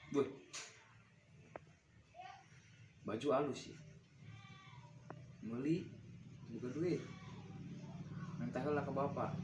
Buh. Baju halus sih. Meuli buka duit. Minta heula ke bapak.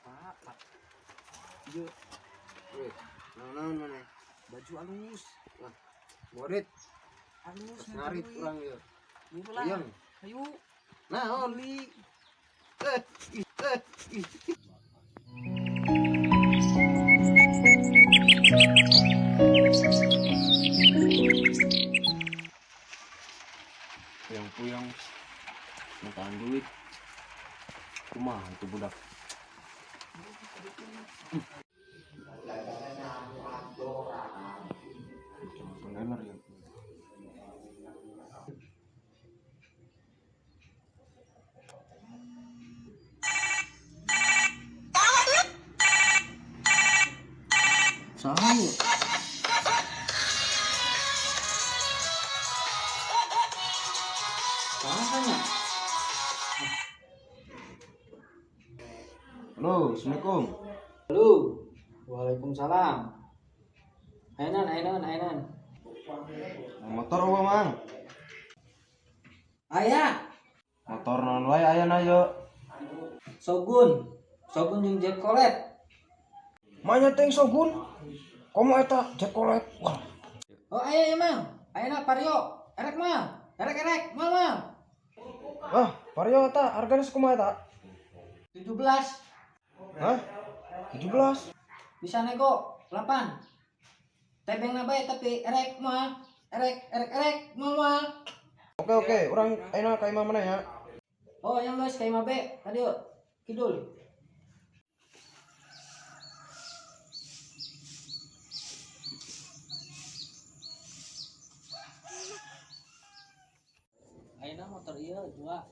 Pak, Pak. Ieu. Weh, naon-naon maneh? Baju halus. Wah, borit. Halus. Ngarit urang ieu. Lah. Puyeng. Ayo. Naon? Beli. Eh, ih, eh, ih. Puyeng-puyeng. Mintaan duit. Kumaha itu budak? Cuma ya. Saya. Saha? Halo, assalamualaikum. Halo, waalaikumsalam. Ainan, ainan, ainan. Motor apa, Mang? Aya. Motor naon wae aya na yo? Shogun, Shogun jeung Jet Colet. Manya teh Shogun. Komo eta Jet Colet. Wah. Oh aya ya, Mang. Ayana Vario. Erek, Mang. Erek erek, Mang, Mang. Ah, Vario eta hargana sakumaha eta? 17. Hah? 17. Bisa nego 8. Tebeng na bae tapi erek mah. Erek erek erek mah mah. Oke oke, urang ayeuna ka imah mana ya? Oh, yang guys ka imah be. Tadi yuk. Kidul. Ayeuna motor ieu dua.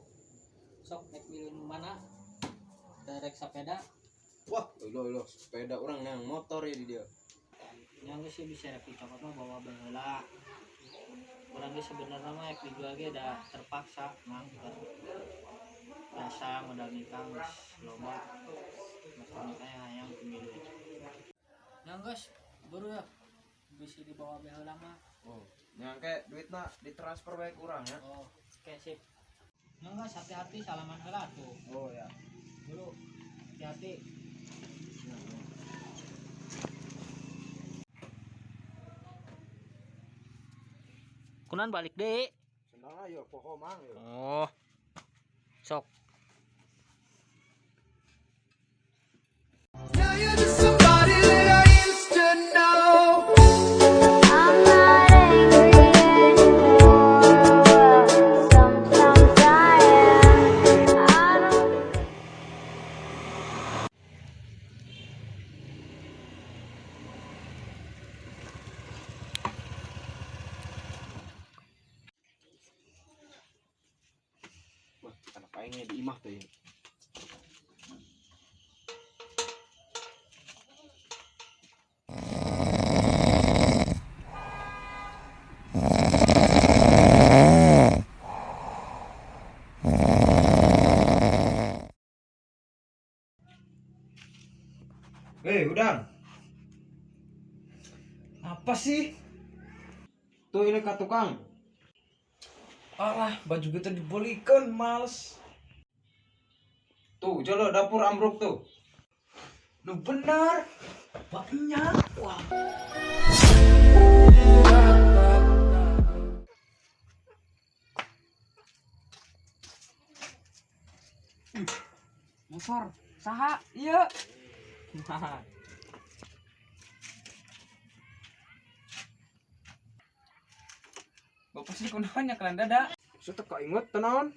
Sok nek milih nu mana? Derek sepeda. Wah, ilo ilo, sepeda urang nang motor ya di dia. Yang geus sih bisa rek dicokot mah bawa baheula. Urang ge sebenarnya mah rek dijual ge da terpaksa, Mang. Biasa modal nikah geus loba. Motor nikah hayang pemilu. Yang geus buru ya. Bisa dibawa baheula mah. Oh, nyangke duitna ditransfer bae ku urang ya. Oh, oke sip. Yang geus hati-hati salaman heula tuh. Oh ya. Buru hati-hati. Kunan balik deh. Senang ayo poho Mang yo. Oh. Sok. Now you're just somebody that I used to know. I'm not angry anymore. Well, sometimes I am. I don't. Wah, anak aingnya di imah tuh ya. Hei, udang. Apa sih? Tuh ini ke tukang. Alah, baju kita dibelikan, males. Tuh, jolo dapur ambruk tuh. Lu benar. Banyak. Wah. Motor. Saha? Iya. Nah. Bapak sih kunaon nyekelan dada? Saya teu kainget teh naon.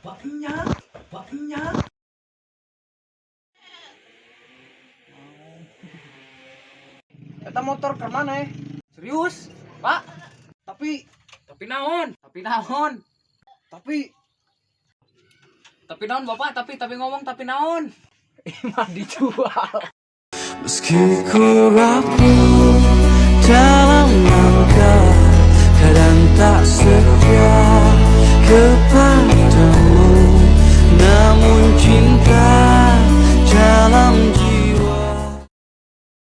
Banyak, banyak. Eta motor keur maneh? Serius, Pak? Tapi Tapi naon? Tapi naon? tapi Tapi naon Bapak? Tapi ngomong tapi naon? Imah dijual. Meski ku rapuh dalam langkah, kadang tak setia kepada